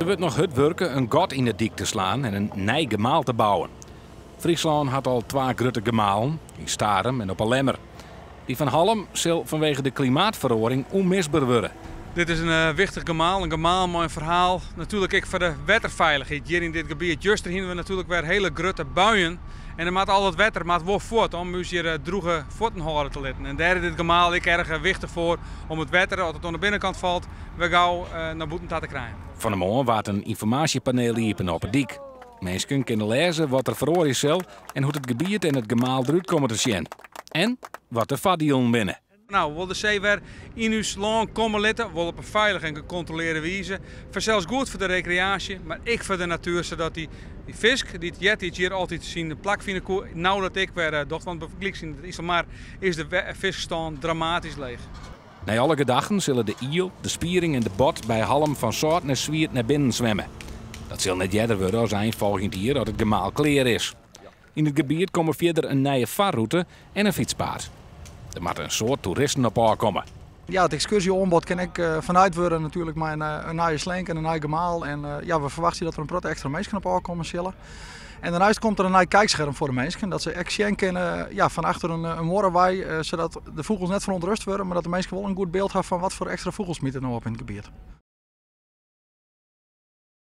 Der wurdt noch hurd wurke in gat yn de dyk te slaan en in nij gemaal te bouwen. Fryslân hat al twa grutte gemalen, yn Starum en op 'e Lemmer. Dy fan Hallum sil fanwege de klimaatferoaring ûnmisber wurde. Dit is in wichtich gemaal, in gemaal mei in ferhaal. Natuerlik ek foar de wetterfeilichheid hjir yn dit gebiet. Juster hiene we natuerlik wer hiele grutte buien. En der moat al it wetter moat wol fuort om ús hjir drûge fuotten hâlde te litten. En dêr is dit gemaal ek erch wichtich foar om it wetter, as it oan de binnenkant falt, wer gau nei bûten ta te krijen. Fan 'e moarn waard in ynformaasjepanel iepene op 'e dyk. Minsken kinne lêze wat der feroarje sil en hoe't it gebiet en it gemaal derút komme te sjen. En wat de foardielen binne. No, wol de see wer yn ús lân komme litte, wol op in feilige en gekontrolearre wize. Fansels goed foar de rekreaasje, mar ek foar de natuer, sadat dy fisk dy't eartiids hjir altyd syn plak fine koe, no dat ek wer docht. Want bygelyks yn it Iselmar is de fiskstân dramatysk leech. Nei alle gedachten sille de iel, de spiering en de bot by Hallum fan sâlt nei swiet nei binnen swimme. Dat sil net earder wurde as ein folgjend jier as it gemaal klear is. Yn it gebiet komme fierder in nije farrûte en in fytspaad. Der moatte in soad toeristen op ôfkomme. Ja, it ekskurzje-oanbod kin ek fernijd wurde natuerlik mei in nije slenk en in nij gemaal. En ja, we ferwachtsje dat der in protte ekstra minsken op ôfkomme sille. En dêrneist komt der in nij kijkscherm foar de minsken, dat se ek sjen kinne, ja, fan achter in muorre wei, sadat de fûgels net ferûntrêste wurde, mar dat de minsken wol in goed byld ha fan watfoar ekstra fûgels smyt it no op yn it gebiet.